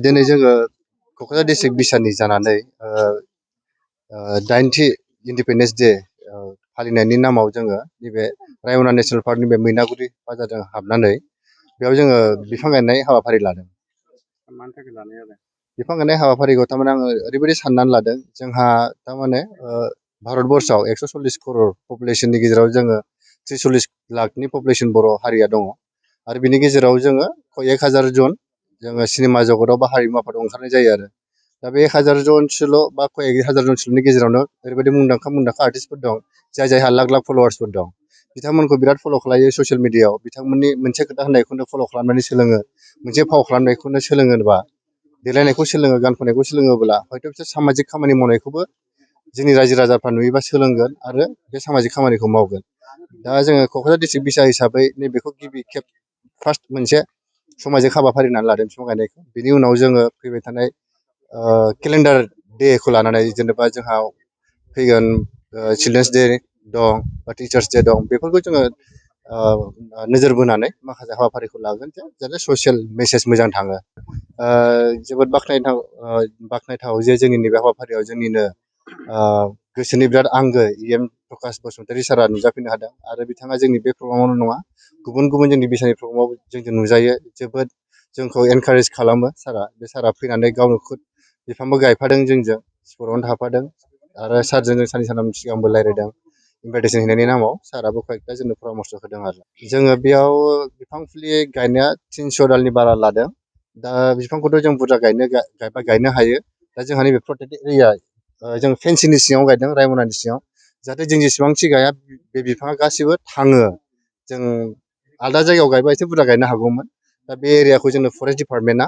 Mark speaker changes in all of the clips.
Speaker 1: दिनै जोङो क'क्राझार डिस्ट्रिक्ट बिसानि जानानै 8थि इन्डिपेन्डेन्स डे फालिनायनि नामाव जोङो नैबे रायमना नेसनेल पार्कनि बे मैनागुरि बाजारजों हाबनानै बेयाव जोङो बिफां गायनाय हाबाफारि लादों।
Speaker 2: मानि थाखाय लानाय जादों?
Speaker 1: बिफां गायनाय हाबाफारिखौ थारमाने आङो ओरैबायदि साननानै लादों, जोंहा थारमाने भारतबर्षआव 140 करोड़ पपुलेसननि गेजेराव जोङो 43 लाखनि पपुलेसन बर' हारिया दङ आरो बिनि गेजेराव जोङो 1000 जन जोङो सिनेमा जगताव बा हारिमु आफादाव ओंखारनाय जायो आरो दा बे 1000 जनसोल' बा 1000 जनसोल'नि गेजेरावनो ओरैबायदि मुंदांखा आर्टिस्टफोर दं जायहा लाख लाख फलोवार्सफोर दं। बिथांमोनखौ बिराद फल' खालायो ससियेल मिडियायाव। बिथांमोननि मोनसे खोथा होननायखौनो फल' खालामनानै सोलोङो, मोनसे फाव खालामनायखौनो सोलोङोबा, देलायनायखौ सोलोङो, गान खननायखौ सोलोङोब्ला हयथ' बिसोर सामाजिक खामानि मावनायखौबो जोंनि रायजो राजाफ्रा नुयोबा सोलोंगोन आरो बे सामाजिक खामानिखौ मावगोन। दा जोङो क'क्राझार डिस्ट्रिक्ट बिसा हिसाबै नैबेखौ गिबि खेब फार्स्ट मोनसे सामाजिक हाबाफारि होननानै लादों बिफां गायनायखौ। बिनि उनाव जोङो फैबाय थानाय केलेन्डार डेखौ लानानै, जेनेबा जोंहा फैगोन चिल्ड्रेन्स डे दं बा टिचार्स डे दं, बेफोरखौ जोङो नोजोर बोनानै माखासे हाबाफारिखौ लागोन जाहाथे ससियेल मेसेज मोजां थाङो। जोबोद बाख्नायथाव जे जोंनि नैबे हाबाफारियाव जोंनिनो गोसोनि बिराद आंगो EM प्रकाश बसुमतारी सारा नुजाफैनो हादों आरो बिथाङा जोंनि बे प्रग्रामावल' नङा, गुबुन गुबुन जोंनि बिसानि प्रग्रामाव जोंजों नुजायो, जोबोद जोंखौ एनकारेज खालामो सारा। बे सारा फैनानै गावनो खुद बिफांबो गायफादों, जोंजों स्पटआवनो थाफादों आरो सारजों जों साननै सानथाम सिगांबो रायज्लायदों। इनभाइटेसन हैनायनि नामाव साराबो कয়েকটা जोंनो परामर्श होदों आरो जोङो बेयाव बिफां फुलि गायनाया 300 दालनि बारा लादों। दा बिफांखौथ' जों बुरजा गायनो हायो। दा जोंहा नैबे प्रटेक्टेड एरिया जों फेन्सिनि सिङाव गायदों, रायमनानि सिङाव, जाहाथे जों जेसेबांखि गाया बे बिफाङा गासिबो थाङो। जों आलदा जायगायाव गायबा एसे बुरजा गायनो हागौमोन। दा बे एरियाखौ जोंनो फरेस्ट डिपार्टमेन्टआ,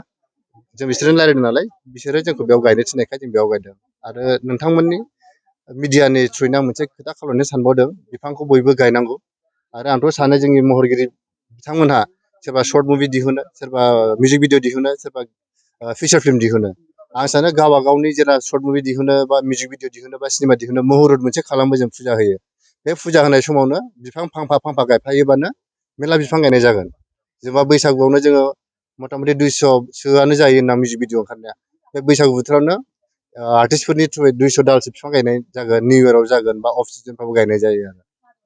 Speaker 1: जों बिसोरजों रायज्लायदों नालाय, बिसोरो जोंखौ बेयाव गायनो थिननायखाय जों बेयाव गायदों। आरो नोंथांमोननि मिडियानि थ्रुयैनो आं मोनसे खोथा खावलायनो सानबावदों, बिफांखौ बयबो गायनांगौ। आरो आंथ' सानो जोंनि महरगिरि बिथांमोनहा सोरबा सर्ट मुभि दिहुनो, सोरबा मिउजिक भिडिअ दिहुनो, सोरबा फिचार फिल्म दिहुनो। आं सानो गावबा गावनि जेला सर्ट मुभि दिहुनो बा मिउजिक भिडिअ दिहुनो बा सिनेमा दिहुनो, मुहुरत मोनसे खालामो, जों फुजा होयो। बे फुजा होनाय समावनो बिफां फांफा गायफायोबानो मेरला बिफां गायनाय जागोन। जेनेबा बैसागुआवनो जोङो मथा मथि 200सोआनो जायो होनना मिउजिक भिडिअ ओंखारनाया। बे बैसागु बोथोरावनो आर्टिस्टफोरनि थ्रुयै 200 दालसो बिफां गायनाय जागोन, निउ इयाराव जागोन बा अफ सिजनफ्रावबो गायनाय जायो आरो